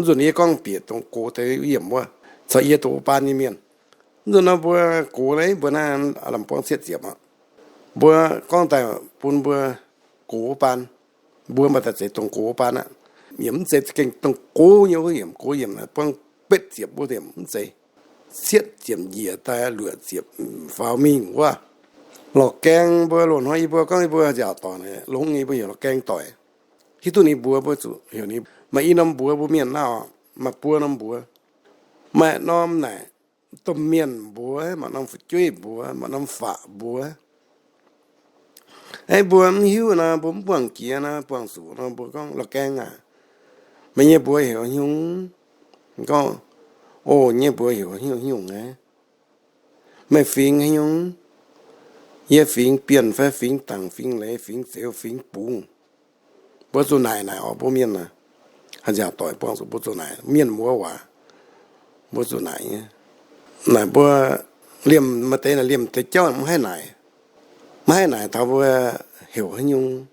Mv nzunc yie gorngv bieqc dongh gox deix yiemc wuov, caux yie dongh wuov baan nyei mienh. Mv nzunc nor mbuo gox naaiv mbuo naaiv lamh buangv cietv ziepc aqv. Mbuo gorngv daaih bun mbuo gox wuov baan, mbuo maaih daaih zeiz dongh gox wuov baan aqv. Yiemc mv zeiz gengh dongh gox nyei wuov yiemc, gox yiemc naaic buangv betv ziepc wuov yiemc mv zeiz. Cietv ziepc njiec daaih luoqc ziepc faaux mingh wuov. Lorqc gaeng mbuo loz-hnoi yie mbuo gorngv yie mbuo nziaauc doic naaic longx nyei, mbuo heuc lorqc gaeng doic. Hiuv duqv ninh mbuox mbuo zuqc heuc ninh. Maaih i norm mbuox mbuo mienh naaiv oc, maaih buo norm mbuox. Maaih norm naaic domh mienh mbuox, maaih norm fu'jueiv mbuox, maaih norm faqv mbuox. Aeqv, mbuo mv hiuv nor, mbuo mv buangh jiex nor, buangh zuqc nor, mbuo gorngv lorqc gaeng aac, meih nyei mbuox heuc haaix nyungc? Gorngv, o, nyei mbuox heuc haaix nyungc haaix nyungc aqv. Meih fingx haaix nyungc? Yie fingx Bienh fai fingx Dangc, fingx Leiz, fingx Zeuz, fingx Bungz. Mbuo zuqc naaic naaic oc, mbuo mienh naaic, haaix nziaauc doic buangh zuqc mbuo zuqc naaic, mienh muoz waac, mbuo zuqc naaic nyei. Naaic mbuo liemh maaih deix naaic liemh deix jauv mv haih naaic, mv haih naaic taux mbuo heuc haaix nyungc.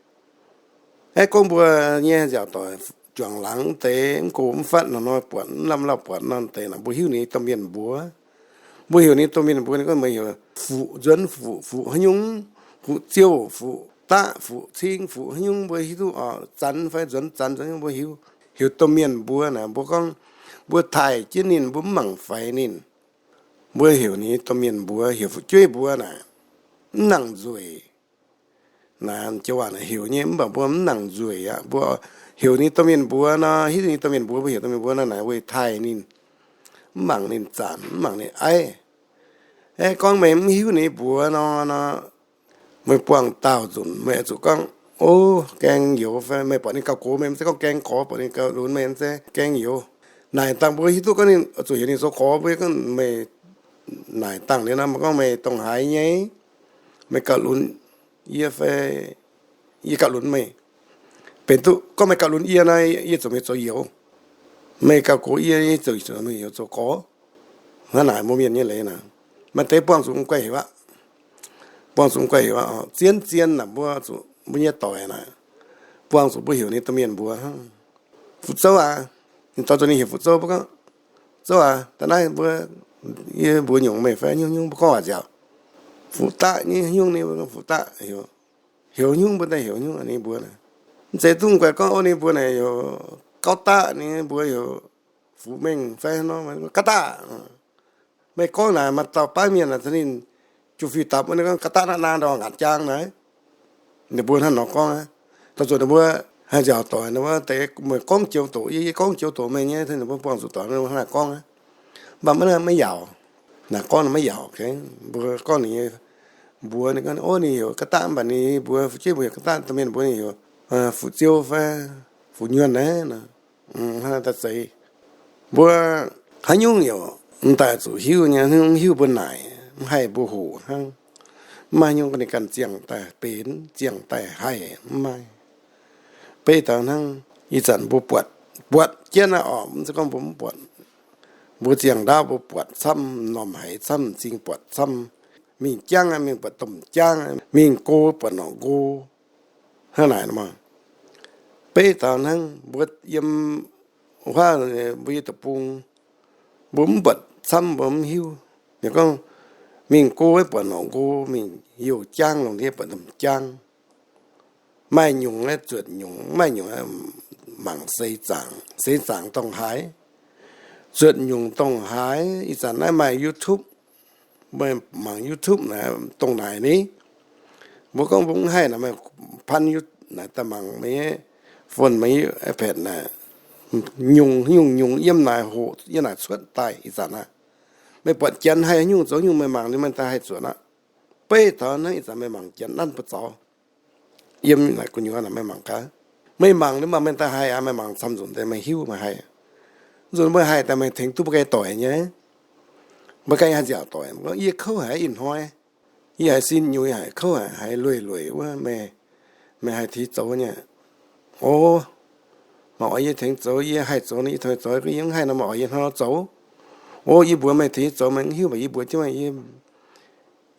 Aeqv, gorngv mbuo nyei haaix nziaauc doic juangc laangz deix mv go mv fatv nor, nor buatc mv lamh lauh buatc nor deix naaic, mbuo hiuv ninh domh mienh mbuox. Mbuo heuc ninh domh mienh mbuox ninh gorngv meih heuc fuqv nzuonx fuqv, fuqv haaix nyungc, fuqv ziouh, fuqv daqv, fuqv cing, fuqv haaix nyungc, mbuo hiuv duqv oc. Zanx fai nzuonx zanx, nzuonx mbuo hiuv. Heuc domh mienh mbuox naaic, mbuo gorngv mbuo taaih jienv ninh, mbuo mv mangc faix ninh. Mbuo heuc ninh domh mienh mbuox, heuc fu'jueiv mbuox naaic, mv nangc nzueic. Naaiv joux waac naaic heuc nyei, mv baac mbuo mv nangc nzueic aqv. Mbuo heuc ninh domh mienh mbuox nor, hiuv ninh domh mienh mbuox, mbuo heuc domh mienh mbuox nor naaic weic taaih ninh, mv mangc ninh zanc, mv mangc ninh aiv. Aeqv, gorngv meih mv hiuv ninh mbuox nor, nor, meih buangh daauh nzunc meih zuqc gorngv, o, gaeng youz fai meih buatc ninh gauh gox meih mv zeiz gorngv gaeng gorx, buatc ninh gauh lunx meih mv zeiz gaeng youz. Naaic dangh mbuo hiuv duqv gorngv ninh zuqc heuc ninh zoux gorx, mbuo gorngv meih naaic dangh liuz nor, meih gorngv meih dongh haaix nyei, meih gauh lunx yie fai yie gauh lunx meih. Benx duqv gorngv meih gauh lunx yie nor, yie zuqc meih zoux youz. Meih gauh gox yie, yie zuqc meih youz zoux gorx. Hnangv naaic mbuo mienh nyei leiz naaic, maaih deix buangh zuqc guai heuc aqv. Buangh zuqc guai heuc aqv, zien zien naaic mbuo zuqc mbuo nyei doic naaic, buangh zuqc mbuo heuc ninh domh mienh mbuox hnangv. Fuqv zouv aac, ninh dorh zuqc ninh heuc fuqv zouv, mbuo gorngv, zouv aac, da'naaiv mbuo, yie mbuox nyungc meih fai nyungc nyungc, mbuo gorngv waac nziaauc. Fuqv daqv nyei nyungc, ninh mbuo gorngv fuqv daqv heuc. Heuc nyungc mbuo daaih heuc nyungc ninh mbuox naaic. Mv zeiz dungx guai gorngv, o, ninh mbuox naaic heuc gauv daqv, ninh mbuox heuc fuqv mengh fai nor, gauv daqv. Meih gorngv naaic maaih dauh baav mienh naaic, ninh juqv fih dapc wuov, ninh gorngv ga'daqv naqv naang ndorh ngaatc jaang naaic. Ninh mbuo hnangv nor gorngv aqv. Dorh zuqc ninh mbuo haaix nziaauc doic, ninh mbuo deix meih gorngv joux doqc yie, yie gorngv joux doqc meih nyei, ninh mbuo buangh zuqc doic ninh mbuo hnangv naaic gorngv aqv. Mv baac maiv, maiv yaac. Naaic gorngv ninh maiv yaac, mbuo gorngv ninh nyei mbuox, ninh gorngv, o, ninh heuc ga'daqv, mv baac ninh mbuox fu'jueiv mbuo heuc ga'daqv, domh mienh mbuox ninh heuc fu'ziou fai fu'nyuonh naaiv. Hnangv naaiv daaih zeiz. Mbuo haaix nyungc yaac mv daaih zuqc hiuv nyei, mv hiuv mbuo naaic, mv haih mbuo hoqc hnangv. Mv maaih haaix nyungc ninh ganh ziangh daaih benx, ziangh daaih haih, mv maaih. Beiv taux hnangv ih zanc mbuo buatc, buatc jienv naaiv orqc, mv zeiz gorngv mbuo mv buatc. Mbuo ziangh ndaauv mbuo buatc camv, m'normh haiz camv, m'zing buatc camv. Mingh jangv, mingh buatc domh jangv, mingh go buatc norqc go. Hnangv naaic nor, beiv taux hnangv mbuo yiem huaav, mbuo yiem deic-bung, mbuo mv buatc camv mbuo mv hiuv. Ninh gorngv, mingh go buatc norqc go, mingh youh jangv lungh ndiev buatc domh jangv. Maaih nyungc zuotc nyungc, maaih nyungc mangc seix zaangc, seix zaangc dongh haaix, zuotc nyungc dongh haaix. Ih zanc naaiv maaih YouTube, meih mangc YouTube naaic dongh naaic ni. Mbuo gorngv mbuo mv haih naaic, meih pan naaic daaih mangc meih nyei phone, meih nyei iPad naaic, nyungc nyungc nyungc yiem naaic hoqc, yiem naaic cuotv daaih ih zanc aqv. Meih buatc janx haih nyungc zoux nyungc, meih mangc liuz meih daaih haih zuotc aqv. Beiv taux naaiv ih zanc meih mangc janx nanv buoz zaux yiem naaic gu'nyuoz naaic meih mangc gaax. Meih mangc liuz mv baac meih daaih haih aqv, meih mangc camv nzunc deix meih hiuv meih haih. Nzunc meih haih daaih meih tengx duqv mbuo ganh doic nyei. Mbuo ganh haaix nziaauc doic, yie kouv haic ih hnoi. Yie haiz sin nyuiz haic, kouv haic, haiz lueic lueic wuov, meih, meih haih tengx zoux nyei. O, meih oix yie tengx zoux, yie haih zoux nor yie tengx zoux, yie mv haih nor meih oix yie hnangv nor zoux. O, yie mbuox meih tengx yie zoux, meih mv hiuv, mv baac yie mbuox jienv meih,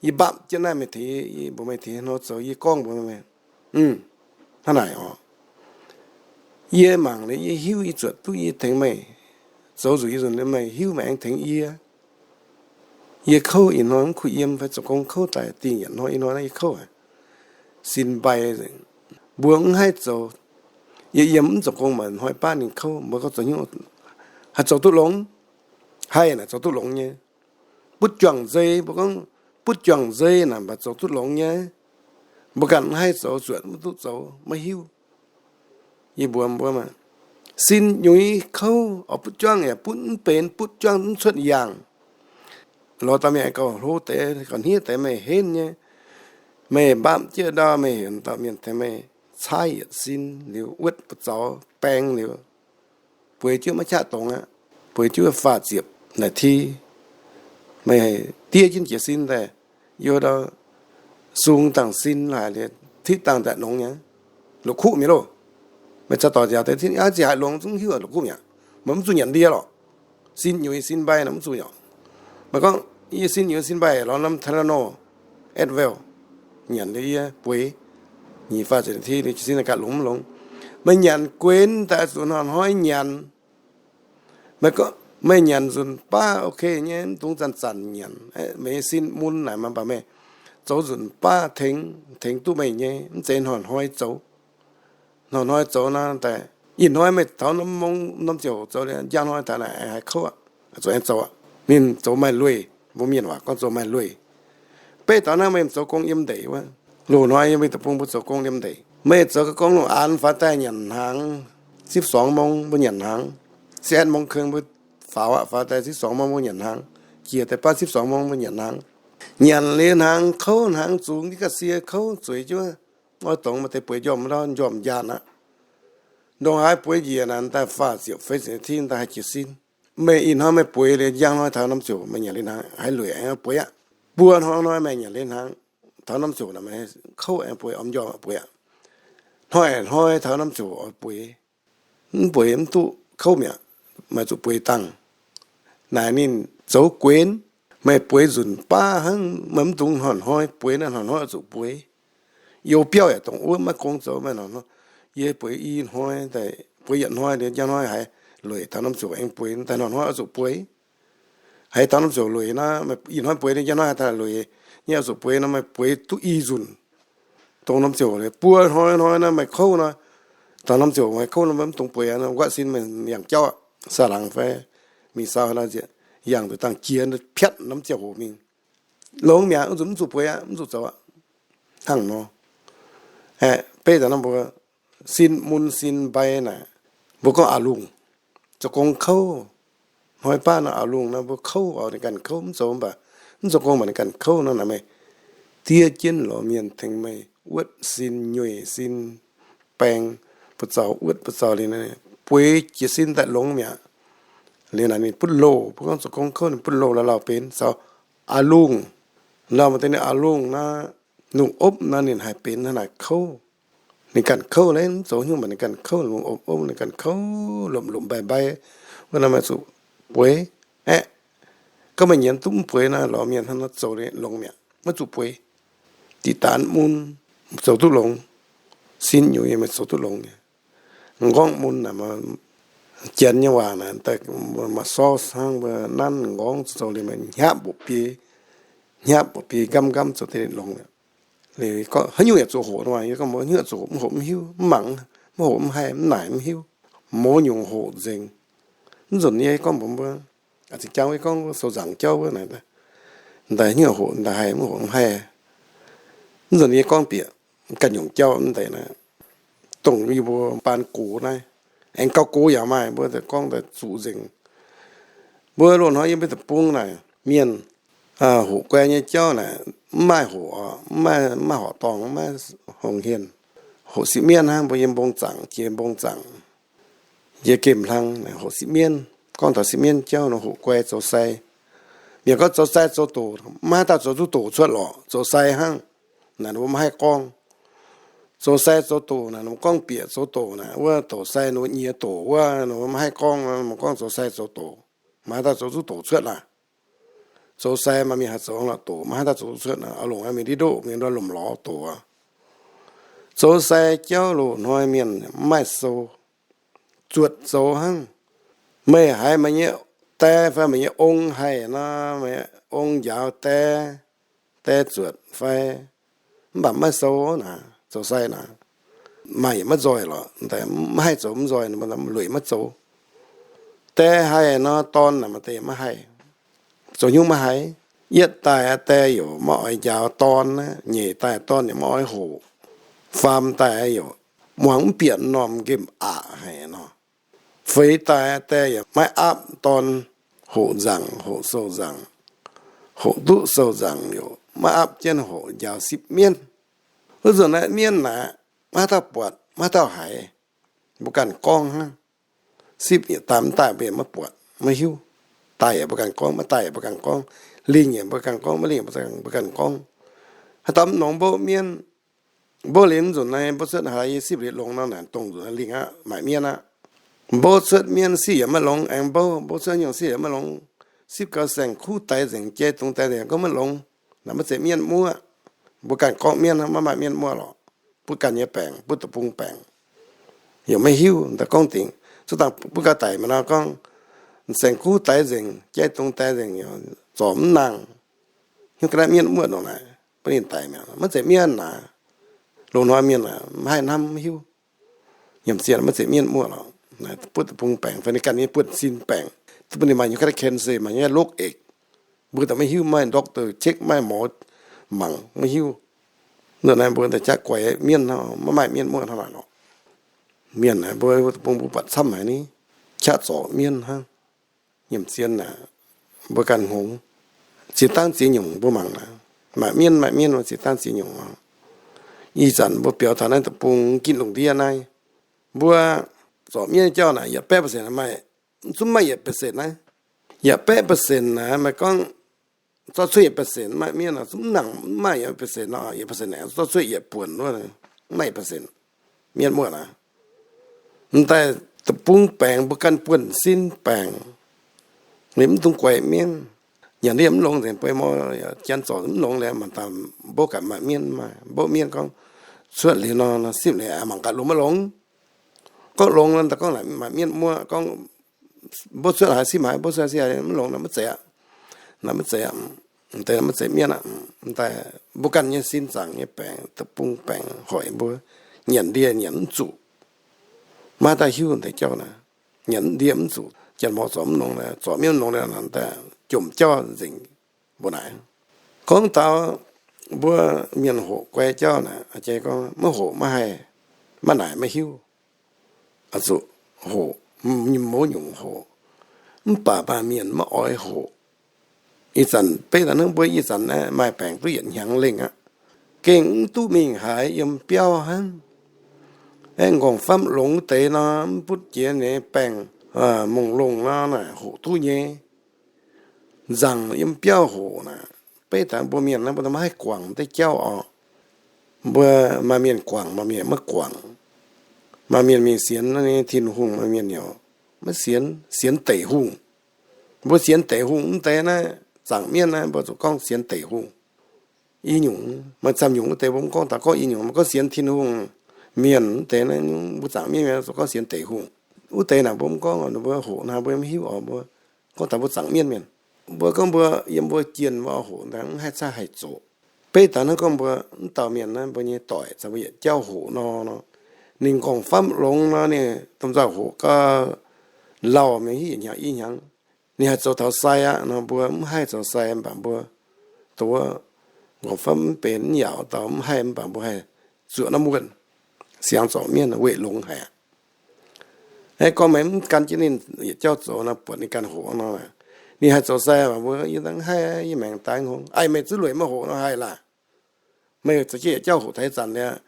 yie mbapv jienv naaiv meih tengx, yie mbuox meih tengx hnangv nor zoux, yie gorngv mbuox meih. Hnangv naaic oc. Yie mangc liuz yie hiuv, yie zuotc duqv, yie tengx meih. zoux nzunc yie nzunc, meih hiuv meih aengx tengx yie. Yie kouv ih hnoi mv kuh yiem fai zoux gong kouv daaih dingh yietc hnoi ih hnoi naaiv yie kouv aqv. Sin mbai, mbuo mv haih zoux. Yie yiem mv zoux gong maaih hnoi baav ninh kouv, mbuo gorngv zoux hnyouv haih zoux duqv longx. Haih naaic zoux duqv longx nyei. Butv juangc nzei, mbuo gorngv butv juangc nzei naaic mv baac zoux duqv longx nyei. Mbuo ganh mv haih zoux, zuotc mv duqv zoux, maiv hiuv. Yie mbuox mbuo maah, sin nyuiz kouv oix butv juangv yaac butv mv benx, butv juangv mv cuotv yaangh. Lorz dauh mienh gauh hlo deix, gauh hniev deix meih henv nyei. Meih mbapv jienv ndau meih heuc dauh mienh tengx meih caaiv yietc sin liuz wuotv buoz zaux baeng liuz, bueix jienv maiv qaqv dongz aqv. Bueix jienv faah ziepc naaic ti, meih diev jienv jiez sin daaih, yie ndau sung dangh sin haic liuz, titv dangh nzengc longx nyei. La'kuqv mi'aqv loh. Meih caux doic nziaauc deix titv aqv, zinh haic longx zungv hiuv la'kuqv mi'aqv. Meih mv zuqc nyanc ndie lorqc. Sin nyuiz sin mbai naaic mv zuqc nyei. Meih gorngv yie sin nyuiz sin mbai lorz norm Tylenol, Advil, nyanc liuz yie bueix nyic faah ziepc naaic ti liuz jiez sin ganh longx mv longx. Meih nyanc gueix daaih zuqc hnoi-hnoi nyanc. Meih gorngv meih nyanc nzunc baav ok nyei, mv dungx zanc-zanc nyanc. Meih nyei sin mun naaic maah, mv baac meih zoux nzunc baav tengx, tengx duqv meih nyei, mv zeiz hnoi-hnoi zoux. Hnoi-hnoi zoux nor daaih, ih hnoi meih taux norm mong norm ziouc zoux liuz, njang hnoi taux naaic haih kouv aqv, zuqc aengx zoux aqv. Ninh zoux maaih lueic, mbuo mienh waac gorngv zoux maaih lueic. Beiv taux naaiv meih zoux gong yiem ndeic wuov, loz-hnoi yiem mbuo deic-bung mbuo zoux gong yiem ndeic. Meih zoux gong lungh aanx faaux daaih nyanc hnaangx, ziepc suangx mong mbuo nyanc hnaangx, ziepc mong keng mbuo faaux aqv, faaux daaih ziepc suangx mong mbuo nyanc hnaangx, jiex daaih baav ziepc suangx mong mbuo nyanc hnaangx. Nyanc liuz hnaangx kouv, hnaangx zungx jienv ga'sie kouv zueiz jienv, oix dongz maaih deix bueix njormh ndau, njormh njaanh aqv. Ndongc haaix bueix njiec naaic daaih faah ziepc feix ziepc naaic ti daaih haih jiez sin. Meih ih hnoi meih bueix liuz njang hnoi taux norm ziouc meih nyanc liuz hnaangx haiz lueic aengx bueix aqv. Buo hnoi hnoi meih nyanc liuz hnaangx taux norm ziouc naaic meih kouv aengx bueix, om njormh bueix aqv. Hnoi-hnoi taux norm ziouc oix bueix, mv bueix mv duqv, kouv mi'aqv, meih zuqc bueix dangh. Naaic ninh zoux gueix, meih bueix nzunc baav hnangv, meih mv dungx hnoi-hnoi bueix naaiv, hnoi-hnoi oix zuqc bueix. Youz biauv yaac dongh wuov maiv gong zoux, meih hnoi-hnoi, yie bueix i hnoi daaih, bueix yietc hnoi liuz njang hnoi haiz lueic taux norm ziouc aengx bueix, daaih hnoi-hnoi oix zuqc bueix. Haiz taux norm ziouc lueic nor, ih hnoi bueix liuz njang hnoi haaix daaih lueic nyei, oix zuqc bueix nor meih bueix duqv i nzunc. Dongh norm ziouc liuz buo hnoi hnoi nor meih kouv nor, taux norm ziouc meih kouv nor meih mv dungx bueix aqv, nquaqv sin meih yangh jauv aqv, saah laangz fai mingh saau nor nzieqc, yangh nduqc dangh jiex piatv norm ziouc hoc mingh. Longx mi'aqv, mv zuqc, mv zuqc bueix aqv, mv zuqc zoux aqv. Hnangv nor, aeqv, beiv daaih nor mbuo sin mun sin mbai naaic, mbuo gorngv aav lungh, zoux gong kouv. Hnoi baav nor aav lungh nor mbuo kouv, oix ninh ganh kouv, mv zoux mv baac, mv zoux gong mv baac ninh ganh kouv nor naaic meih diev jienv lorz mienh tengx meih wuotv sin nyueic sin baeng, buoz zaux wuotv buoz zaux liuz, bueix jiez sin daaih longx mi'aqv. Liuz naaic ninh butv loh, mbuo gorngv zoux gong kouv ninh butv loh lauh lauh benx caux aav lungh. Nor maaih deix ninh aav lungh nor, lungh opv nor ninh haih benx hnangv naaic kouv. Ninh ganh kouv leiz mv zoux hnyouv mv baac ninh ganh kouv, lungh opv opv ninh ganh kouv, lomc lomc mbai mbai. Wuov nor meih zuqc bueix aeqv. Gorngv meih nyienz duqv mv bueix nor, lorz mienh hnangv nor zoux liuz longx mi'aqv, maiv zuqc bueix. Diqc daanz mun zoux duqv longx, sin nyuiz meih zoux duqv longx nyei. M'nqorngv mun naaic, Janx nyei waac naaic, daaih maaih sauce hnangv mbuo nanv m'nqorngv zoux liuz meih hnyapv mbuoqc biei, hnyapv mbuoqc biei nqamv nqamv zoux deix longx mi'aqv. Liuz gorngv haaix nyungc yaac zuqc hoqc nor, yie gorngv mbuo haaix nyungc zuqc hoqc, mv hoqc mv hiuv, mv mangc, mv hoqc mv haih, mv naaic mv hiuv. Mouz nyungc hoqc nzengc. Mv nzunc yie gorngv mbuox mbuo, zinh jangx yie gorngv sou nzaangc jauv wuov naaic, daaih haaix nyungc hoqc daaih haih, mv hoqc mv haih. Mv nzunc yie gorngv bieqc ganh nyungc jauv mv deix naaic, dongh yie mbuo baan gox naaiv, aengx gauh gox yaac maaih, mbuo daaih gorngv daaih zuqc nzengc. Mbuo loz-hnoi yiem mbuo deic-bung naaic mienh hoqc guai nyei jauv naaic, mv maaih hoqc, mv maaih, mv maaih horqc dorngh, mv maaih hongh hienh. Hoqc sipv mienv hnangv, mbuo yiem mbong zaangc, jiex mbong zaangc, jiex gemh hlang, hoqc sipv mienv. Gorngv taux sipv mienv jauv nor hoqc guai zoux sai. Mienh gorngv zoux sai zoux doqc, maiv haih dauh zoux duqv doqc cuotv lorqc, zoux sai hnangv. Naaic mbuo maiv haih gorngv. Zoux sai zoux doqc naaic, mbuo gorngv bieqc zoux doqc naaic, wuov doqc sai nor nyiex doqc wuov, mbuo maiv haih gorngv, mbuo gorngv zoux sai zoux doqc, maiv haih dauh zoux duqv doqc cuotv laaix. Zoux sai maaih mienh haih zoux lorqc, doqc maiv haih dauh zoux duqv cuotv. Aav longc mienh ndiev ndoqv, mienh ndau lomc lorz doqc aqv. Zoux sai jauv loz-hnoi mienh mv maaih sou, zuotc zoux hnangv. Meih haiz meih nyei die fai meih nyei ong haih nor, meih ong njaaux die, die zuotc fai, mv baac maiv sou naaic, zoux sai naaic, maaih yietc maiv nzoih lorqc, mv haih zoux mv nzoih, lueic maiv zoux. Die haih nor, dorn naaic maaih deix maiv haih. Zoux hnyouv maiv haih. Yietv daaih die yaac maiv oix njaaux dorn, nyeic daaih dorn yaac maiv oix hoqc, faam daaih yaac muangx mv bieqc norm nqemh aqc haic nor. Feix daaih die yaac maiv aapv dorn hoqc nzaangc, hoqc sou nzaangc, hoqc duqv sou nzaangc yaac maiv aapv jienv hoqc njaaux sipv mienv. Wuov nzunc naaiv mienv naaic maiv haaix dauh buatc maiv haaix dauh haiz, mbuo ganh gorngv hnangv. Sipv yietc daaih mv daaih mbuo yaac maiv buatc maiv hiuv. Daaih yaac mbuo ganh gorngv, maiv daaih yaac mbuo ganh gorngv. Lingh yaac mbuo ganh gorngv, maiv lingh mbuo ganh gorngv. Haaix dauh mv longx mbouv mienv, mbouv liuz mv nzunc naaiv mbouv cuotv haaix yie sipv liuz longx nor naaic, dongh nzunc naaiv lingh aqv, maaic mienv aqv. Mbouv cuotv mienv sipv yaac maiv longx, aengx mbouv, mbouv cuotv nyungc sipv yaac maiv longx. Sipv gau saeng-kuv daix nzengc, jai dungz daix nzengc gorngv maiv longx, naaic maiv zeiz mienv muoqv. Mbuo ganh gorngv mienv hnangv, maiv maaih mienv muoqv lorqc. Mbuo ganh nyei baengc, mbuo deic-bung baengc, yaac maiv hiuv daaih gorngv dingc. Zuov dangh mbuo ganh daic mingh nor gorngv, saeng-kuv daix nzengc, jai dungz daix nzengc, zorc mv nangh, hiuv ga'naaiv mienv muoqv ndongc naaic, bun ninh daic mi'aqv, maiv zeiz mienv naaic. Loz-hnoi mienh aah, maiv haih hnamv maiv hiuv. Nyiemc zienh maiv zeiz mienv muoqv lorqc. Buov deic-bung baengc fai ninh ganh nyei buonv-sin baengc, bun ninh maaih nyungc ga'naaiv cancer, maaih nyungc lorqc eix. Mbuo daaih maiv hiuv, maaih doctor check, maaih mor mangc maiv hiuv. Ndongc naaiv mbuo daaih jaav guaix mienv hnangv, maiv maaih mienv muoqv hnangv naaic lorqc. Mienh aah, mbuo deic-bung mbuo buatc camv haic ni, qaqv zorc mienv hnangv. Nyiemc zienh aah, mbuo ganh hngongx, ziex dangv ziex nyungc mbuo mangc naaic, maaih mienv, maaih mienv ziex dangv ziex nyungc. Ih zanc mbuo biaux taux naaiv deic-bung ginv lungh ndiev naaiv, mbuo zorc mienv jauv naaic yietc baeqv percent maaih, zungv maaih yietc percent naaiv. Yietc baeqv percent naaic maaih gorngv zorqv cuotv yietc percent maaih mienv, zungv nangc maaih yietc percent nor, yietc percent naaic zorqv cuotv yietc buonc wuov, maaih yietc percent mienv muoqv naaic. Mv daaih deic-bung baengc mbuo ganh buonv-sin baengc, ninh mv dungx guaix mienv. Nyanc ndiev mv longx nzengc, beiv mor janx zorc mv longx liuz, mangc daaih mbouv gaax maaih mienv, maaih mbouv mienv gorngv cuotv liuz nor, sipv liuz mangc gaax longx maiv longx. Gorngv longx nor, daaih gorngv maaih mienv muoqv, gorngv mbouv cuotv haaix sipv haaix, mbouv cuotv haaix sipv haaix, mv longx nor maiv zeiz aqv. Naaiv maiv zeiz aqv. Deix maiv zeiz mienv aqv. Daaih mbuo ganh nyei sin zaangc nyei baengc, deic-bung baengc hoic mbuo. Nyanc ndie nyanc mv zuqc. Maiv daaih hiuv deix jauv naaic. Nyanc ndie mv zuqc, janx-mor zorc mv longx, zorc mienv mv longx, daaih jomc jauv nzengc mbuo naaic. Gorngv taux mbuo mienh hoqc guai jauv naaic, jai gorngv maiv hoqc maiv haih, maiv naaic maiv hiuv. Oix zuqc hoqc, nyei mouz nyungc hoqc. Mv baac maaih mienh maiv oix hoqc. Ih zanc beiv daaih hnangv mbuo ih zanc maaih baengc duqv yietc hnyangx lengh aqv, gengh mv duqv mingh haaix yiem biauv hnangv. Aeqv, nqorngv-famv longx deix nor, mv butv jiex nyei baengc, mongh longh nor naaic hoqc duqv nyei. Nzaangc yiem biauv hoqc naaic, beiv daaih mbuo mienh naaiv mbuo maiv haih guangc deix jauv orqc. Mbuo maaih mienh guangc, maaih mienh maiv guangc. Maaih mienh mingh sienx Tin-Hungh, maaih mienh yaac maiv sienx, sienx deic-hungh. Mbuo sienx deic-hungh mv deix naaiv, zaangc mienv naaiv mbuo zuqc gorngv sienx deic-hungh. I nyungc, maaih camv nyungc wuov deix mbuo mv gorngv daaih gorngv i nyungc, mbuo gorngv sienx Tin-Hungh mienh mv deix naaiv, mbuo zaangc mienv mienh zuqc gorngv sienx deic-hungh. Wuov deix naaic mbuo mv gorngv, mbuo hoqc naaiv mbuo maiv hiuv oc. Mbuo gorngv daaih mbuo zaangc mienv mienh, mbuo gorngv mbuo yiem mbuo jienh mbuo hoqc daaih mv haih caav haih zoqc. Beiv daaih hnangv gorngv mbuo mv dauh mienh naaiv mbuo nyei doic caux mbuo yietc jauv hoqc nor, ninh nqorngv-famv longx nor, ninh domh nzoih hoqc gau, lauh mingh hiuv yietc hnyangx i hnyangx. Ninh haih zoux taux sai aqv nor, mbuo mv haih zoux sai mv baac mbuo dongh wuov nqorngv-famv mv benx mv yaauc dauh mv haih mv baac mbuo haih zuoqc norm wuonh, siangx zorc mienv weic longx haic aqv. Aeqv, gorngv meih mv gan jienv ninh yietc jauv zoux nor, buatc ninh ganh hoqc nor, ninh haih zoux sai mv baac mbuo yie mv haih, yie maengc daaih hngongx, aaih, meih zuqc lueic meih hoqc nor haih laah. Meih zoux jienv yietc jauv hoqc taux ih zanc liuz,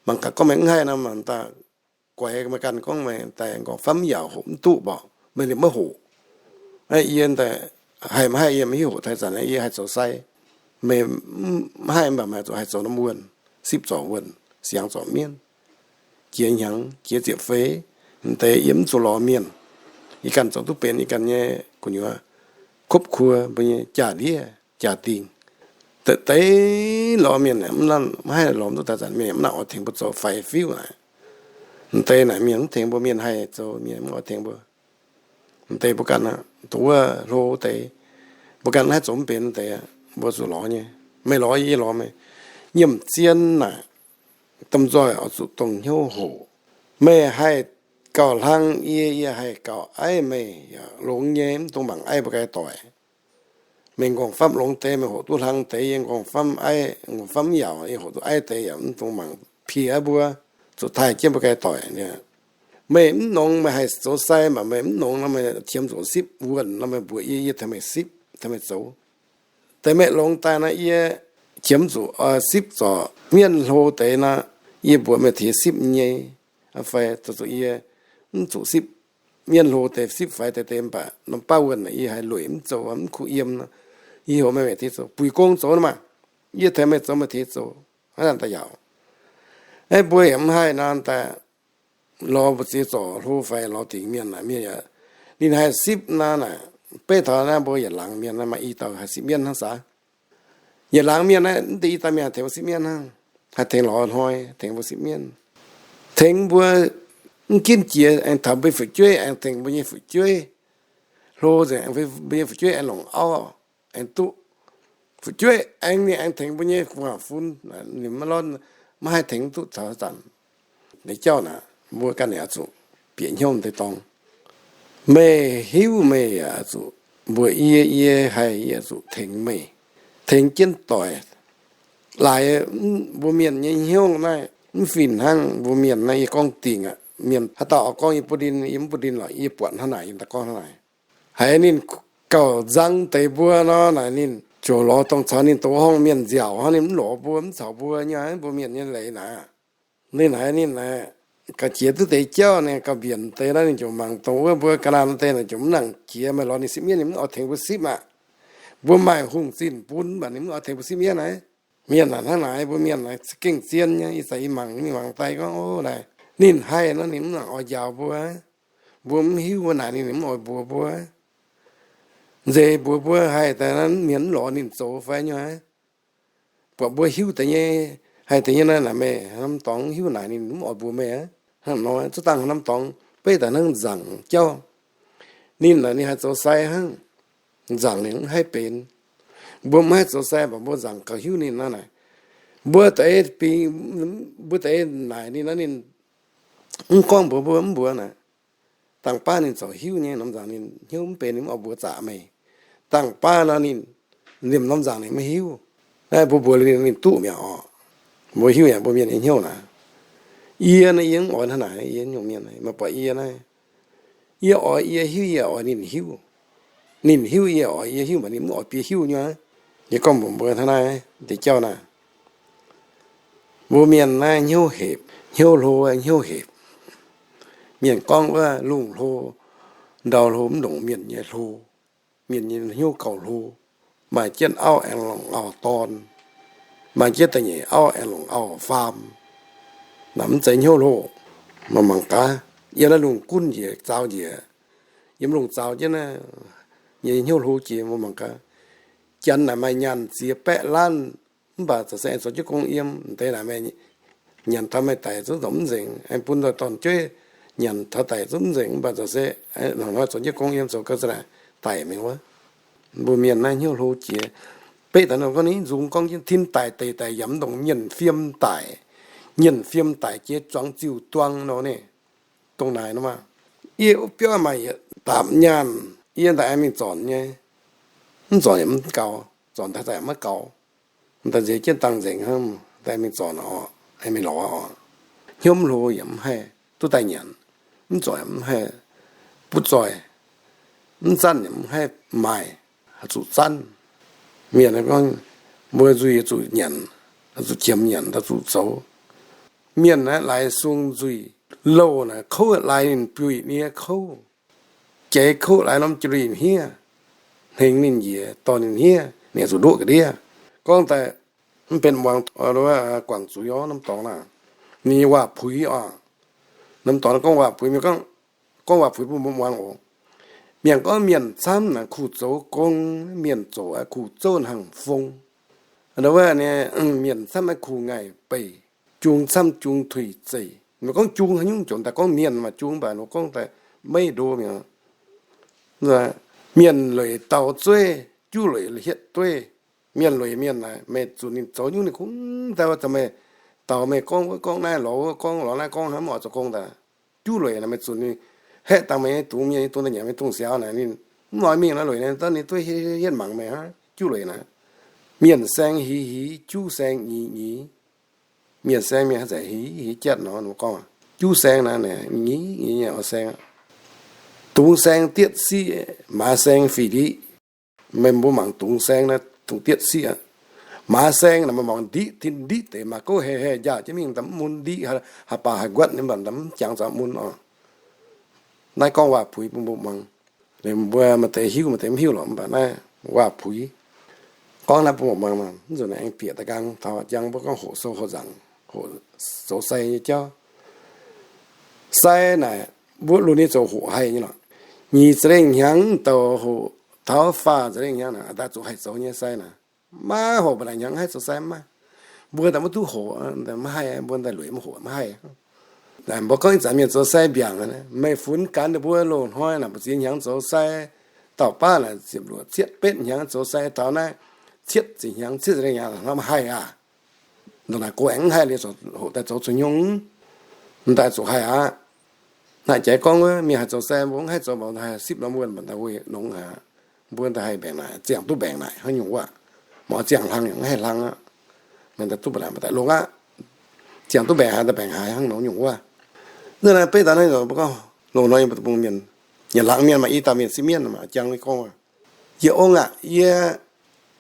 mangc gaax gorngv meih mv haih nor, mangc daaih guaix meih ganh gorngv meih daaih nqorngv-famv mv yaauc hoqc mv duqv mborqc, meih liemh maiv hoqc. Yie daaih haih maiv haih, yie maiv hiuv, hoqc taux ih zanc yie haih zoux sai. Meih mv haih mv baac meih zuqc haih zoux norm wuonh, sipv zorc wuonh, siangx zorc mienv, jiex hnyangx jiex ziepc feix, mv deix yie mv zuqc lorz mienh. Yie ganh zoux duqv benx yie ganh nyei gu'nyuoz, ครอบครัว, mbuo nyei jaa-ndiev jaa-dingh. Deix deix lorz mienh mv haih lorz duqv taux ih zanc, mienh mv nangc oix tengx mbuo zoux faix-fiuv naaic. Mv deix naaic mienh mv tengx mbuo, mienh haih zoux mienh mv oix tengx mbuo. Deix mbuo ganh aqv, dongh wuov hlo deix, mbuo ganh haih zoux mv benx deix, mbuo zuqc lorz nyei. Meih lorz yie, yie lorz meih. Nyiemc zien naaic, domh nzoih oix zuqc dongh hnyouv hoqc. Meih haih gauh hlang yie, yie haih gauh aiv meih yaac longx nyei, mv dungx mangc aiv mbuo ganh doic. Meih nqorngv-famv longx deix, meih hoqc duqv hlang deix, yie nqorngv-famv aiv, nqorngv-famv mv yaauc, yie hoqc duqv aiv deix yaac mv dungx mangc piex mbuo, zuqc taaih jienv mbuo ganh doic. Meih mv nongx, meih haih zoux sai, mv baac meih mv nongx nor, meih qiemx zuqc sipv wuonh nor, meih mbuox yie, yie tengx meih sipv, tengx meih zoux. Deix meih longx daaih nor, yie qiemx zuqc sipv zorc mienv hlo deix nor, yie mbuox meih tengx sipv nyei. Fai zuqc yie mv zuqc sipv mienv hlo deix, sipv faix deix deix, mv baac norm baav wuonh yie haiz lueic mv zoux, mv kuh yiem nor, yie hoqc meih, meih tengx zoux, buix gong zoux nor maah, yie tengx meih zoux, meih tengx zoux, hnangv naaic daaih yaauc. Aeqv, mbuo yaac mv haih nor daaih lorz mbu'ziex zorc hlo fai lorz dingc mienh naaic, mienh yaac, ninh haih sipv nor naaic, beiv taux naaiv mbuo yietc laangz mienh naaiv maaih i dauh haih sipv mienv hnangv sax. Yietc laangz mienh naaiv mv deix i dauh mienh haih tengx mbuo sipv mienv hnangv, haih tengx lorz hnoi tengx mbuo sipv mienv, tengx mbuo mv ginv jiex, aengx taux mbuo nyei fu'jueiv, aengx tengx mbuo nyei fu'jueiv hlo nzengc, mbuo nyei fu'jueiv aengx longc auv, aengx duqv fu'jueiv aengx, ninh aengx tengx mbuo nyei gu'nguaaz-fun, ninh maiv lorz, maiv haih tengx duqv caux zanc. Deix jauv naaic mbuo ganh yaac zuqc bieqc hnyouv deix dorngx. Meih hiuv meih yaac zuqc mbuox yie, yie haih yaac zuqc tengx meih, tengx jienv doic. Laaix mbuo mienh nyei hnyouv naaiv mv fih hnangv mbuo mienh naaiv. Yie gorngv dingc aqv. Mienh haaix dauh oix gorngv yie bun ndin, yie mv bun ndin lorqc. Yie buatc hnangv naaic, yie daaih gorngv hnangv naaic. Haiz ninh gauh nzang deix mbuo nor naaic, ninh ziouc lorz dongh caux ninh dongh horngh mienh nziaauc hnangv, ninh mv lorz mbuo, mv caux mbuo nyei, mbuo mienh nyei leiz naaic. Ninh haiz ninh naaic gauh jiex duqv deix jauv, ninh gauh mbienc deix naaiv, ninh ziouc mangc dongh wuov mbuo ga'naaiv deix naaic ziouc mv nangc jiex. Meih lorz ninh sipv mienv, ninh mv oix tengx mbuo sipv aqv. Mbuo maaih hungh zinh bun, mv baac ninh mv oix tengx mbuo sipv mienv naaic. Mienh naaic hnangv naaic, mbuo mienh naaic gengh zien nyei. Ih zanc yie mangc, mingh mangc daaih gorngv, o, naaic ninh haih nor, ninh mv nangc oix njaaux mbuo. Mbuo mv hiuv wuov naaic, ninh mv oix mbuox mbuo. Nzeix mbuox mbuo haih daaih, mienh mv lorz ninh zoux fai nyei. Buatc mbuo hiuv deix nyei, haih deix nyei naaic, meih norm dorngx hiuv naaic, ninh mv oix mbuox meih aqv. Hnangv nor, zuov dangh norm dorngx beiv daaih hnangv nzaangc jauv. Ninh naaic ninh haih zoux sai hnangv. Nzaangc ninh mv haih benx. Mbuo mv haih zoux sai, mv baac mbuo nzaangc gauh hiuv ninh nor naaic. Mbuo deix bingx, mbuo deix naaic ninh nor, ninh mv gorngv mbuox mbuo, mv mbuox naaic. Dangh baav ninh corc hiuv nyei, norm nzaangc ninh hnyouv mv benx, ninh mv oix mbuox zaqc meih. Dangh baav nor ninh liemh norm nzaangc ninh maiv hiuv. Naaiv mbuo mbuox liuz ninh, ninh duqv mi'aqv orqc. Mbuo hiuv yaac mbuo mienh nyei hnyouv naaic. Yie naaiv yie mv oix hnangv naaic, yie nyungc mienh meih buatc yie naaiv, yie oix, yie hiuv yie oix ninh hiuv. Ninh hiuv yie oix yie hiuv, mv baac ninh mv oix bieqc hiuv nyei. Yie gorngv mbuox mbuo hnangv naaiv deix jauv naaic, mbuo mienh naaiv hnyouv hepc, hnyouv hlo, hnyouv hepc. Mienh gorngv wuov lungh hlo, ndau hlo mv longc mienh nyei hlo. Mienh nyei hnyouv gauh hlo. Maaih jienv auv aengx longc auv-dorn, maaih jienv da'nyeic auv aengx longc auv-faam. Naaic mv zeiz hnyouv hlo. Mangc mangc gaax, yiem naaiv lungh gunv njiec zaaux njiec, yiem lungh zaaux jienv naaiv, nyei hnyouv hlo jiex. Mangc mangc gaax, janx naaic maaih nyaanh ziex baeqv laanv, mv baac zoux se aengx zoux jienv gong yiem. Deix naaic meih nyanc taux meih daic zungv zoux mv nzengc, aengx bun nzoih dorn-jueiv nyanc taux daic zungv mv nzengc, mv baac zoux se hnoi-hnoi zoux jienv gong yiem, zoux gau za'naaic daic mingh wuov. Mbuo mienh naaiv hnyouv hlo jiex. Beqv daaih nor gorngv ninh nzungx gorngv jienv tin daic deic daic yaac mv ndongc mienh fiem daic. Mienh fiem daic jiex zuangx ziuh duang nor naaic. Dongh naaic nor maah, yie wuov biauv maaih yietc daapc nyaanh, yie daaih aengx mingh zornc nyei. Mv zornc yaac mv gaux, zornc daaih daaih maiv gaux. Daaih nzeix jienv dangh nzengc hnangv, daaih mingh zornc oc, aengx mingh lorz oc. Hnyouv mv hlo yaac mv haih duqv daaih nyanc, mv zoic yaac mv haih butv zoih, mv zanv yaac mv haih maaih, zuqc zanv. Mienh gorngv mbuo nzuih zuqc nyanc, zuqc qiemx nyanc, zuqc zoux. Mienh naaiv laaix sung nzuih, louh naaic kouv laaix ninh biuh yietc nie kouv. Jaaix kouv laaix norm jiex hniev, hnengx ninh njiec dorh ninh hniev, ninh zuqc ndoqv ga'ndiev. Gorngv daaih mv benx muangx guangc zuiz orv norm dorngx naaic, ninh nyei waac-puix oc. Norm dorngx gorngv waac-puix, mienh gorngv, gorngv waac-puix bun mbuo muangx oc. Mienh gorngv mienh camv naaic kuh zoux gong, mienh zoqc kuh zouv hnangv fong. Wuov mienh camv kuh ngaih beih, jung camv jung tuix zeih. Mienh gorngv jung haaix nyungc jomc daaih gorngv mienh maaih jung, mv baac gorngv daaih maiv ndo mi'aqv. Mienh lueic dau zueiv, juv lueic hietv dueiv. Mienh lueic mienh naaic, meih zuqc ninh zoux nyungc ninh kungx daaih wuov, meih daux meih gorngv wuov gorngv naaiv, lorz wuov gorngv lorz naaiv, gorngv hnangv mv oix zoux gong daaih. Juv lueic naaic meih zuqc ninh haeqv dangh meih nyei dungz, mienh nyei dungz daaih nyanc meih dungz siaaux naaic, ninh mv oix mingh naaiv lueic naaic, daaih ninh duqv hietv mangc meih hnangv. Juv lueic naaic, mienh saeng hiz hiz, juv saeng nyiz nyiz. Mienh saeng mienh haaix zanc hiz hiz jatv nor, gorngv juv saeng naaic nyiz nyiz nyei oix saeng. Dungz saeng dietv siqv, maaz saeng fih ndiqc. Meih mbuo mangc dungz saeng naaiv dungz dietv siqv aqv. Maaz saeng naaic meih mangc ndiqv tin ndiqv deix, maaih gouv heh heh njaaux jienv mingh, mv mun ndiqv haaix baac haaix nquatv nyei, mv baac mv jangx zaux mun oc. Naaiv gorngv waac-puix bun mbuo muangx. Mbuo maaih deix hiuv, maaih deix mv hiuv lorqc, mv baac naaiv waac-puix. Gorngv naaiv bun mbuo muangx, mv zuqc naaic aengx bieqc daaih nqaang taux jangx mbuo gorngv hoqc sou hoqc nzaangc, hoqc zoux sai nyei jauv. Sai naaic mbuo lunx nyei zoux hoqc haih nyei lorqc. Nyic ziepc lengh hnyangx douc hoqc, taux faah ziepc lengh hnyangx naaic daaih zuqc haih zoux nyei sai naaic. Maiv hoqc mbuo naaic hnyangx haih zoux sai maiv maaih. Mbuo daaih maiv duqv hoqc, maiv haih, mbuo daaih lueic maiv hoqc maiv haih. Mbuo gorngv ih zanc mienh zoux sai mbiaangc, meih funx gaax ninh mbuo loz-hnoi naaic mbu'ziex hnyangx zoux sai, dauh baav naaic ziepc luoqc cietv betv hnyangx zoux sai, taux naaiv cietv ziepc hnyangx, cietv ziepc lengh hnyangx maiv haih aac. Ndongc naaic go aengx mv haih liuz, hoqc daaih zoux zuqc nyungc, m'daaih zuqc haih aqv. Naaic jaaix gorngv wuov mienh haih zoux sai, mbuo mv haih zoux, mbuo haih sipv norm wuonh mbuo daaih weih longx aqv. Mbuo daaih haih mbaengc naaic, ziangh duqv mbaengc naaic hnangv nyungc wuov. Mv ziangh hlang yaac mv haih hlang aqv. Mienh daaih duqv mbaengc naaic, mbuo daaih longx aqv. Ziangh duqv mbaengc haaix, daaih mbaengc haaix hnangv nor nyungc wuov. Naaiv naaiv beiv daaih naaiv mbuo gorngv loz-hnoi mbuo deic-bung mienh, nyanc hlang mienh maaih i dauh mienh sipv mienv maaih jangx gorngv, Yie ong aac, yie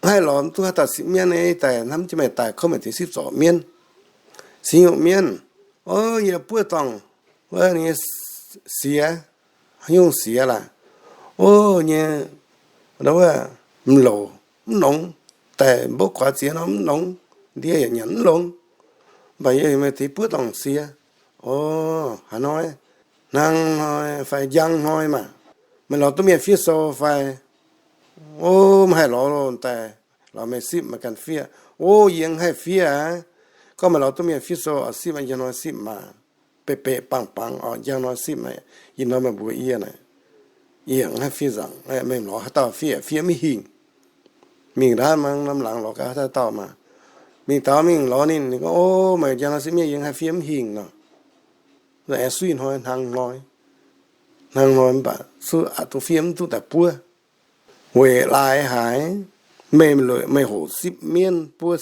haih lorz mv duqv haaix dauh sipv mienv, daaih hnamv jienv meih daaih kouv meih deix sipv zorc mienv, sipv nyungc mienv. O, yie buov dorngh wuov nyei siex, nyungc siex laac. O, nyei, wuov, m'louc mv longx, daaih mbouv guaax ziex nor mv longx, ndie yaac nyanc mv longx. Mv baac yie meih deix buov dorngh siex. O, haaix hnoi, hnangv hnoi fai njang hnoi maah, meih lorz duqv mienh fiev sou fai? O, mv haih lorz loh, daaih lorz meih sipv meih ganh fiev. O, yie mv haih fiev aqv. Gorngv meih lorz duqv mienh fiev sou oix sipv, njang hnoi sipv maah, beqc beqc bangc bangc oc, njang hnoi sipv naaic, ih hnoi meih mbuox yie naaic, yie mv haih fiev nzaangc. Meih lorz haaix dauh fiev, fiev mv hingh. Mingh ndaamv norm laangz lorz gaax haaix dauh maah. Mingh taux mingh lorz ninh, ninh gorngv, O, meih njang hnoi sipv mienv, yie mv haih fiev mv hingh nor. Aengx suiv hnoi, hnangv hnoi, hnangv hnoi mv baac suv aqc duqv fiev mv duqv daaih buov. Weic laaix haaix? Meih, meih hoqc sipv mienv buov,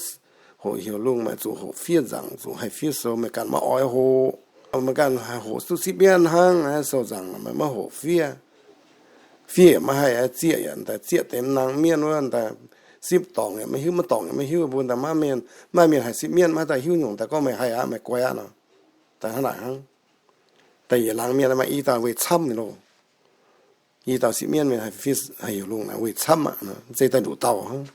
hoqc heuc lungh, meih zuqc hoqc fiev nzaangc, zuqc haih fiev sou, meih ganh maiv oix hoqc. Meih ganh haih hoqc duqv sipv mienv hnangv, sou nzaangc meih maiv hoqc fiev. Fiev yaac maiv haih, zieqv yaac daaih zieqv deix mv nangc mienh wuov daaih, sipv dorngc yaac maiv hiuv, maiv dorngc yaac maiv hiuv. Mbuo daaih maiv mienh, maaih mienh haih sipv mienv, maiv daaih hiuv nyungc daaih gorngv meih haih aqv, meih guai aqv nor, daaih hnangv naaic hnangv. Daaih yietc laangz mienh maaih i dauh weih camv loh. I dauh sipv mienv mienh haih fiev, haih heuc lungh naaic weih camv aqv. Zeiz daaih nduqc dauh hnangv.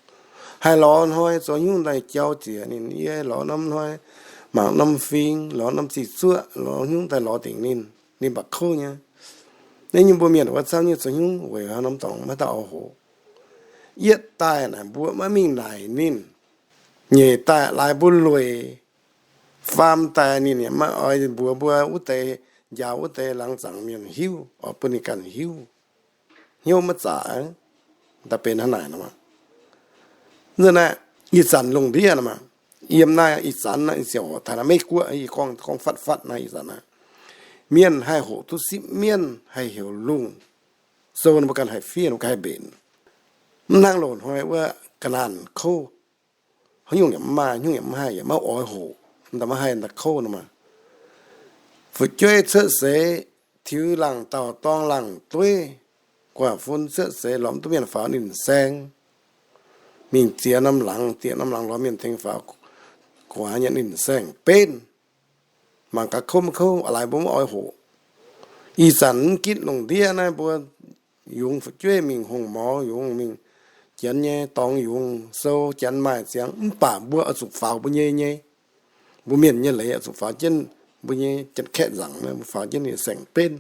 Haih lorz hnoi zoux hnyungv daaih jauv jiex ninh, yie lorz norm hnoi mangc norm fing, lorz norm zih zuoqv, lorz hnyungv daaih lorz dingc ninh, ninh mbaac kouv nyei. Naaiv nyungc mbuo mienh wuov camv nyei zoux hnyungv weic norm dorngx maiv dauh oix hoqc. Yietv daaih naaic mbuo maiv mingh naaic ninh. Nyeic daaih laaix mbuo lueic, faam daaih ninh yaac maiv oix mbuox mbuo wuov deix, njaaux wuov deix laangz zaangc mienh hiuv, oix bun ninh ganh hiuv. Hnyouv maiv zaqc, daaih benx hnangv naaic nor. Naaiv ih zanc lungh ndiev nor, yiem naaiv ih zanc naaiv ziangh hoc taux naaiv Meiv Guoqv, yie gorngv, gorngv fatv fatv naaiv ih zanc naaiv, mienh haih hoqc duqv sipv mienv, haih heuc lungh, sou ninh mbuo ganh haih fiev, ninh mbuo ganh haih mbenc. Mv hnangv loz-hnoi wuov ga'naanh kouv, haaix nyungc yaac mv maaih, nyungc yaac mv haih, yaac maiv oix hoqc, daaih maiv haih daaih kouv nor maah. Fu'jueiv cuotv seix tiux laangh dauh dorng laangh dueiv, guaax fun cuotv seix lorz mv duqv mienh faaux ninh saeng. Mingh ziex norm laangz, ziex norm laangz lorz mienh tengx faaux, guaax nyei ninh saeng-benv. Mangc gaax kouv maiv kouv, laaix mbuo maiv oix hoqc. Ih zanc mv gitv lungh ndiev naaiv mbuo yungz fu'jueiv mingh hongh morz yungz, mingh janx nyei dorngx yungz, sou janx maaih ziangx, mv baac mbuo oix zuqc faaux mbuo nyei nyei. Mbuo mienh nyei leiz oix zuqc faaux jienv mbuo nyei janx-kaeqv nzaangc, mbuo faaux jienv ninh saeng-benv.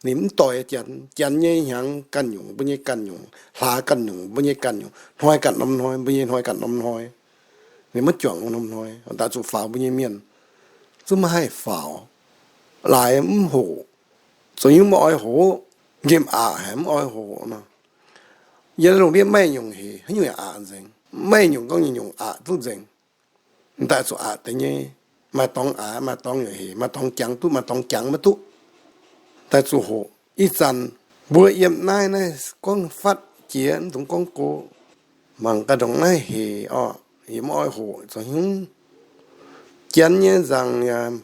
Ninh mv doix janx, janx nyei hnyangx ganh nyungc, mbuo nyei ganh nyungc, hlaax ganh nyungc, mbuo nyei ganh nyungc, hnoi ganh norm hnoi, mbuo nyei hnoi ganh norm hnoi. Ninh maiv juangc norm hnoi, daaih zuqc faaux mbuo nyei mienh, zungv maiv haih faaux. Laaix mv hoqc, zoux nyungc maiv oix hoqc. nqemh aqc haic, mv oix hoqc nor. Yiem naaiv lungh ndiev maaih nyungc hec, haaix nyungc yaac aqc nzengc. Maaih nyungc gorngv nyungc-nyungc aqc duqv nzengc. M'daaih zuqc aqc deix nyei, maaih dorngx aqc, maaih dorngx yaac hec, maaih dorngx jangx duqv, maaih dorngx jangx maiv duqv. Daaih zuqc hoqc. Ih zanc mbuo yiem naaiv, naaiv gorngv fatv jiex, mv dungx gorngv go. Mangc gaax ndongc naaiv hec orqc, yie mv oix hoqc zoux hnyungv. Janx nyei nzaangc yaac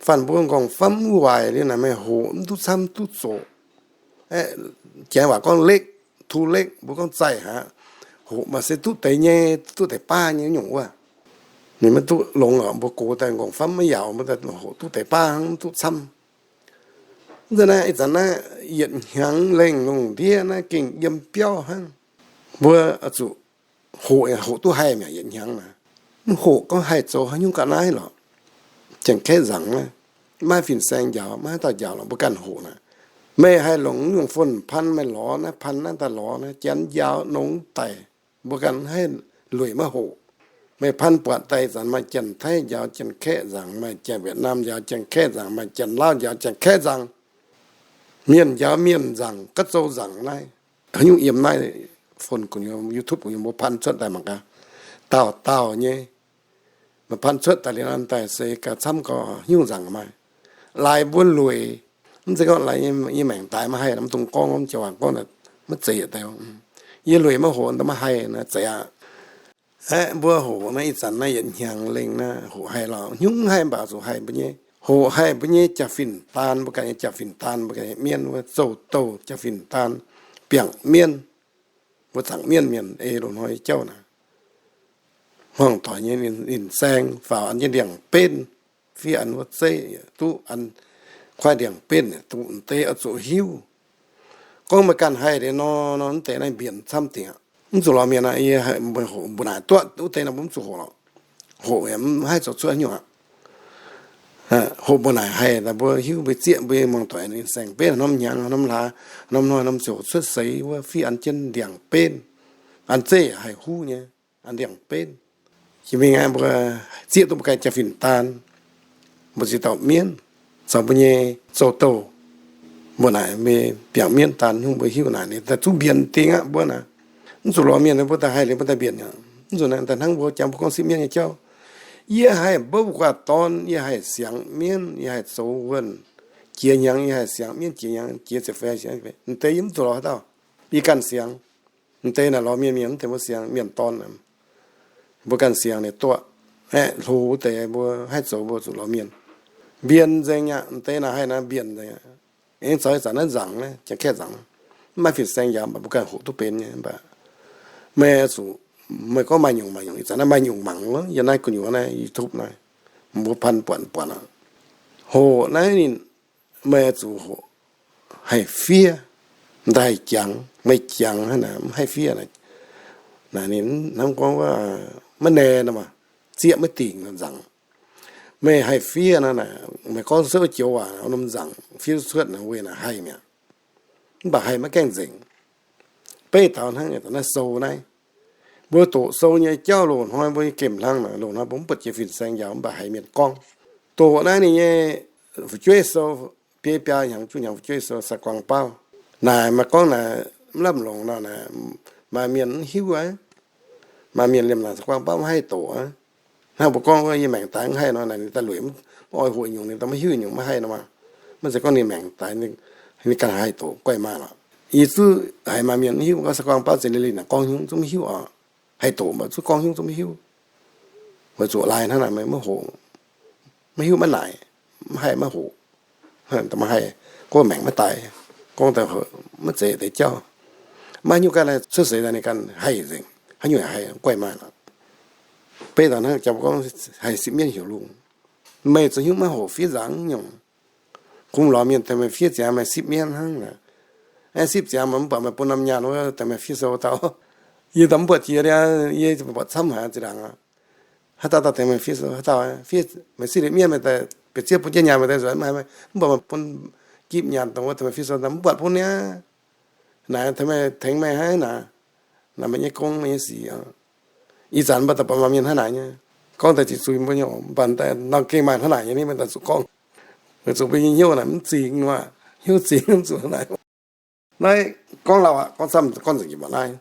faanh mbuo nqorngv-famv waaic liuz naaic, meih hoqc mv duqv camv duqv zoqc. Aeqv, Janx waac gorngv lekv, too late, mbuo gorngv zaih haic. Hoqc maaih se duqv deix nyei, duqv deix baav nyei nyungc wuov. Ninh maiv duqv longx oc, mbuo gox daaih nqorngv-famv maiv yaauc, mbuo daaih hoqc duqv deix baav hnangv, mv duqv camv. Mv zeiz naaiv, ih zanc naaiv yietc hnyangx lengh lungh ndiev naaiv gengh yiem biauv hnangv. Mbuo zuqc hoqc, hoqc duqv haih mi'aqv, yietc hnyangx naaic. Mv hoqc gorngv haih zoux haaix nyungc ga'naaiv lorqc. Janx-kaeqv nzaangc naaiv, maiv fin-saeng njaaux, maiv haaix dauh njaaux lorqc, mbuo ganh hoqc naaic. Meih haih longc nyungc fon pan, meih lorz naaiv pan naaiv daaih lorz naaiv, janx njaaux nongx daic, mbuo ganh haih lueic maiv hoqc. Meih pan buatc daaih, zanc maaih Janx-Taiv njaaux, Janx-Kaeqv nzaangc, maaih Janx-Wietc^naam njaaux, Janx-Kaeqv nzaangc, maaih Janx-Laauv njaaux, Janx-Kaeqv nzaangc. Mienh njaaux mienh nzaangc, ga'zou nzaangc naaiv. Haaix nyungc yiem naaiv fon gu'nyuoz, YouTube gu'nyuoz mbuo pan cuotv daaih mangc gaax. Dauh dauh nyei. Meih pan cuotv daaih liuz nor daaih se gauh camv gau, haaix nyungc nzaangc maaih. Laaix mbuo lueic, mv zeiz gorngv laaix nyei maengc daaix maiv haih, mv dungx gorngv, mv joux waac gorngv maiv zeiz yietc deix. Yie lueic maiv hoqc daaih maiv haih naaiv zeiz aqv. Aeqv, mbuo hoqc naaiv ih zanc naaiv yietc hnyangx lengh naaiv hoqc haih lorqc, hnyungv haih mv baac zuqc haih mbuo nyei, hoqc haih mbuo nyei jaa-fin-daan, mbuo ganh nyei jaa-fin-daan, mbuo ganh nyei mienv wuov zouv-douh jaa-fin-daan, biangh mienv, mbuo zaangc mienv mienh ei loz-hnoi jauv naaic. Hmuangx doic nyei ninh saeng faaux an jienv ndiangx-benv, fiev an wuov zeiv duqv, an kuaaiv ndiangx-benv duqv, m'deix oix zuqc hiuv. Gorngv meih ganh haih deix nor, nor mv deix naaiv mbienc camv dingc aqv. Mv zuqc lorz mienh aqv. Yie mbuo naaic duqv wuov deix nor mbuo mv zuqc hoqc lorqc. Hoqc yaac mv haih zoux cuotv haaix nyungc aqv. Hoqc mbuo naaic haih, mbuo hiuv mbuo zieqv mbuo hmuangx doic ninh saeng-benv norm hnyangx norm hlaax norm hnoi norm ziouc cuotv seix wuov fiev an jienv ndiangx-benv. An zeiv yaac haih huv nyei, an ndiangx-benv. Jiex mingh aqv, mbuo zieqv duqv mbuo ganh jaa-fin-daan, mbuo ziex dauh mienv, caux mbuo nyei zouv-douh, mbuo naaic mbuo biangh mienv daan hnyungv mbuo hiuv naaic ninh daaih zungv mbienc dingc aqv mbuo naaic. Mv zuqc lorz mienh mbuo daaih haih liuz mbuo daaih mbienc aqv. Mv zuqc naaic daaih hnangv mbuo jangx mbuo gorngv sipv mienv nyei jauv. Yie haih mbouv guaax dorn, yie haih siangx mienv, yie haih zoux wuonh jiex hnyangx, yie haih siangx mienv jiex hnyangx, jiex ziepc feix, m'deix yie mv zuqc lorz haaix dauh. Yie ganh siangx. M'deix naaic lorz mienh, mienh mv deix mbuo siangx mienh dorn, mbuo ganh siangx ninh duqv aeqv, hlo wuov deix mbuo haih zoux mbuo zuqc lorz mienh. Mbienc nzengc aqv. M'deix naaic haih naaic mbienc nzengc aqv. Aengx zoux ih zanc naaiv nzaangc naaiv, Janx-Kaeqv nzaangc, mv maaih fin-saeng njaaux mv baac mbuo ganh hoqc duqv benx nyei. Mv baac meih zuqc, meih gorngv maaih nyungc maaih nyungc, ih zanc naaiv maaih nyungc mangc wuov, yiem naaiv gu'nyuoz naaiv YouTube naaiv, mbuo pan buatc buatc aqv. Hoqc naaiv ninh, meih zuqc hoqc haih fiev, m'daaih haih jangx. Meih jangx hnangv naaic mv haih fiev naaic, naaic ninh hnamv gorngv wuov maiv naeqc nor maah, zieqv maiv dingc nor nzaangc. Meih haih fiev nor naaic, meih gorngv cuotv wuov joux waac, norm nzaangc fiev cuotv naaic weic naaic haih mi'aqv. Mv baac haih maiv gaengh nzengc. Beiv daux hnangv naaiv sou naaiv, mbuo doqc sou nyei jauv loz-hnoi mbuo nyei gemh hlang naaic, loz-hnoi mbuo mv buatc jiex fin-saeng njaaux mv baac haiz mienh gorngv. Doqc naaiv ninh nyei fu'jueiv sou, biei biaa hnyangx juqv hnyangx fu'jueiv sou Sai-Guaang Baauv. Naaic maaih gorngv naaic mv lamh longc nor naaic, maaih mienh mv hiuv aqv. Maaih mienh liemh naaic Sai-Guaang Baauv mv haih doqc aqv. Hnangv mbuo gorngv wuov, yie maengc daaix mv haih nor, ninh daaih lueic mv oix hoqc nyungc, ninh daaih maiv hiuv nyungc maiv haih nor maah. Maiv zeiz gorngv ninh maengc daaix, ninh ganh haih doqc guaiv maah lorqc. Yie zuqc haiz maaih mienh mv hiuv gorngv Sai-Guaang Baauv zeix leiz-latc gorngv hnyungv zungv maiv hiuv oc. Haih doqc mv baac zuqc gorngv hnyungv zungv maiv hiuv. Weic zuqc laaix hnangv naaic meih maiv hoqc, maiv hiuv maiv naaic, mv haih maiv hoqc. Maiv haih, gorngv maengc maiv daaih, gorngv daaih maiv zeiz deix jauv. Maiv haaix nyungc ganh cuotv seix daaih ninh ganh haih nzengc, haaix nyungc haih guaiv maah lorqc. Beiv daaih hnangv jangx gorngv haih sipv mienv heuc lungh. Meih zoux hnyungv maiv hoqc fiev nzaangc nyungc. Kungx lorz mienh tengx meih fiev ziangx meih sipv mienv hnangv naaic. Aengx sipv ziangx meih mv buatc meih bun norm nyaanh wuov tengx meih fiev sou dauh. Yie daaih mv buatc jiex liuz, yie buatc camv haic zinh ndaangc. Haaix dauh dauh tengx meih fiev sou, haaix dauh fiev, meih sipv liuz mienv meih daaih bieqc zieqv bun jienv nyaanh meih daaih nzuonx mv haiz meih, mv buatc meih bun gipv nyaanh dongh wuov tengx meih fiev sou daaih mv buatc bun niaa. Naaic tengx meih, tengx meih hnangv naaic. Naaic meih nyei gong meih nyei sic. Ih zanc mbuo daaih buatc maaih mienh hnangv naaic nyei, gorngv daaih ziqc zuiz mbuo nyei oc, mv baac daaih nor gengh maaih hnangv naaic nyei ni, mbuo daaih zuqc gorngv. Weic zuqc mbuo nyei hnyouv naaic mv zingx nor, hnyouv zingx mv zuqc hnangv naaic. Naaiv gorngv lauh aqv, gorngv camv gorngv nzengc jiex mbuoqc naaiv.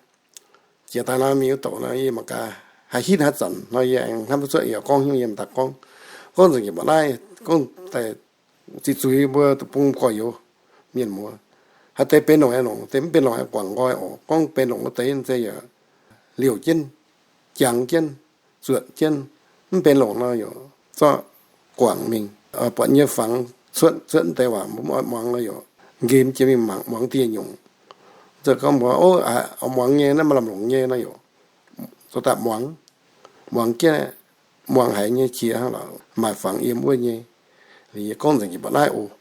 Jiex daaih naaiv mingh wuov douc nor, yie mangc gaax, haih hitv haaix zanc nor yie aengx hnamv duqv cuotv, yie gorngv hnyouv yiem daaih gorngv. Gorngv nzengc jiex mbuoqc naaiv, gorngv daaih ziqc zuiz mbuo deic-bung gorx-youz, mienh muoz, haaix deix benx longc aengx longc, deix mv benx longc aengx guangc nqoi oc. Gorngv benx longc wuov deix se yaac liouh jienv, jangx jienv, zuotc jienv. Mv benx longc nor yaac zorqv guangc mingh, buatc nyei fangx cuotv, cuotv deix waac mbuo mv oix muangx nor yaac nqemh jiex mingh mangc muangx dieh nyungc. Zoux gorngv mbuox, o, muangx nyei, naaiv maaih lamh longc nyei nor yaac zoux daaih muangx. Muangx jienv, muangx haiz nyei qiex hnangv lorqc, maaih fangx yiem wuov nyei. Liuz yie gorngv nzengc jiex mbuoqc naaiv oc.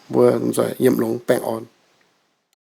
Mbuo yiem longx baengh orn.